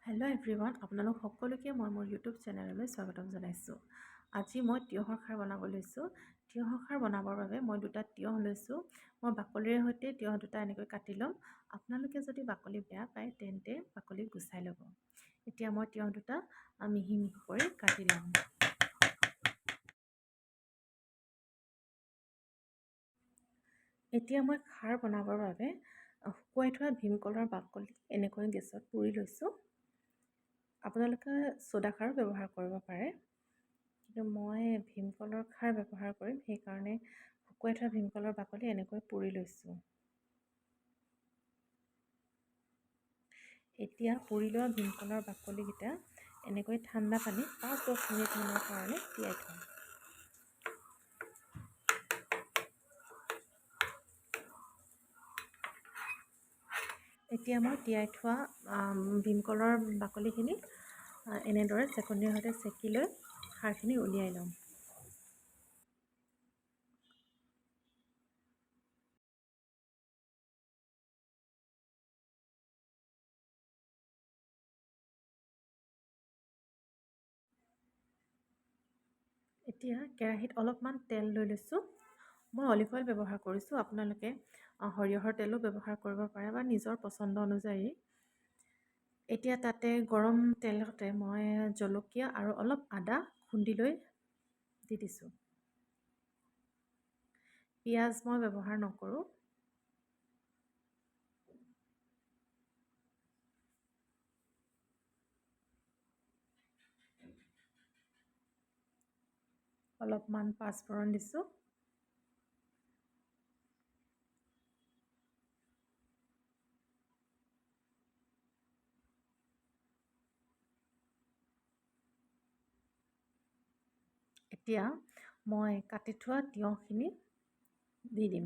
Hello' everyone, আপোনালোক সকলোকে মই মোৰ ইউটিউব চেনেললৈ স্বাগতম জনাইছোঁ। আজি মই তিয়ঁহৰ খাৰ বনাব লৈছোঁ। তিয়ঁহৰ খাৰ বনাবৰ বাবে মই দুটা তিয়ঁহ লৈছোঁ। মই বাকলিৰে সৈতে তিয়ঁহ দুটা এনেকৈ কাটি ল'ম। আপোনালোকে যদি বাকলি বেয়া পায়, তেন্তে বাকলি গুচাই ল'ব। এতিয়া মই তিয়ঁহ দুটা মিহি মিহি কৰি কাটি ল'ম। এতিয়া মই খাৰ বনাবৰ বাবে শুকুৱাই থোৱা ভীমকলৰ বাকলি এনেকৈ গেছত পুৰি লৈছোঁ। আপোনালোকে চ'দা খাৰো ব্যৱহাৰ কৰিব পাৰে, কিন্তু মই ভীমকলৰ খাৰ ব্যৱহাৰ কৰিম, সেইকাৰণে শুকুৱাই থোৱা ভীমকলৰ বাকলি এনেকৈ পুৰি লৈছোঁ। এতিয়া পুৰি লোৱা ভীমকলৰ বাকলিকেইটা এনেকৈ ঠাণ্ডা পানীত 5-10 মিনিটমানৰ কাৰণে তিয়াই থ'ম। এতিয়া মই তিয়াই থোৱা ভীমকলৰ বাকলিখিনি এনেদৰে চেকনিৰ সৈতে চেকি লৈ খাৰখিনি উলিয়াই ল'ম। এতিয়া কেৰাহীত অলপমান তেল লৈ লৈছোঁ। মই অলিভ অইল ব্যৱহাৰ কৰিছোঁ, আপোনালোকে সৰিয়হৰ তেলো ব্যৱহাৰ কৰিব পাৰে বা নিজৰ পচন্দ অনুযায়ী। এতিয়া তাতে গৰম তেলতে মই জলকীয়া আৰু অলপ আদা খুন্দি লৈ দি দিছোঁ। পিঁয়াজ মই ব্যৱহাৰ নকৰোঁ। অলপমান পাঁচফোৰণ দিছোঁ। এতিয়া মই কাটি থোৱা তিয়ঁহখিনি দি দিম।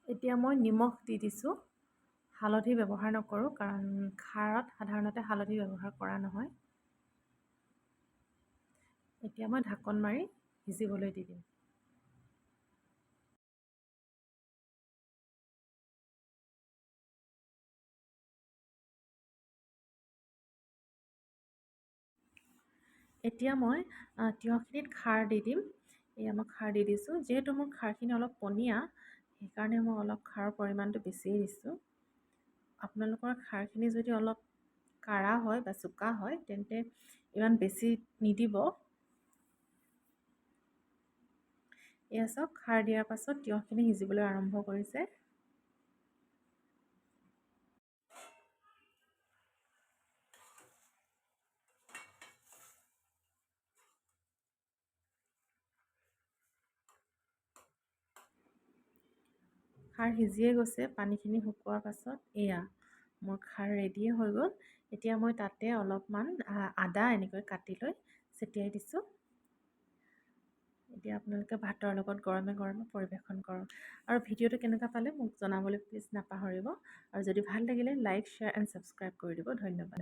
এতিয়া মই নিমখ দি দিছোঁ। হালধি ব্যৱহাৰ নকৰোঁ, কাৰণ খাৰত সাধাৰণতে হালধি ব্যৱহাৰ কৰা নহয়। এতিয়া মই ঢাকন মাৰি সিজিবলৈ দি দিম। এতিয়া মই তিয়ঁহখিনিত খাৰ দি দিম। এয়া মই খাৰ দি দিছোঁ। যিহেতু মোৰ খাৰখিনি অলপ পনীয়া, সেইকাৰণে মই অলপ খাৰৰ পৰিমাণটো বেছিয়ে দিছোঁ। আপোনালোকৰ খাৰখিনি যদি অলপ কাঢ়া হয় বা চোকা হয়, তেন্তে ইমান বেছি নিদিব। এয়া চাওক, খাৰ দিয়াৰ পাছত তিয়ঁহখিনি সিজিবলৈ আৰম্ভ কৰিছে। খাৰ সিজিয়ে গৈছে। পানীখিনি শুকোৱাৰ পাছত এয়া মোৰ খাৰ ৰেডিয়ে হৈ গ'ল। এতিয়া মই তাতে অলপমান আদা এনেকৈ কাটি লৈ ছটিয়াই দিছোঁ। এতিয়া আপোনালোকে ভাতৰ লগত গৰমে গৰমে পৰিৱেশন কৰক। আৰু ভিডিঅ'টো কেনেকুৱা পালে মোক জনাবলৈ প্লিজ নাপাহৰিব। আৰু যদি ভাল লাগিলে লাইক, শ্বেয়াৰ এণ্ড ছাবস্ক্ৰাইব কৰি দিব। ধন্যবাদ।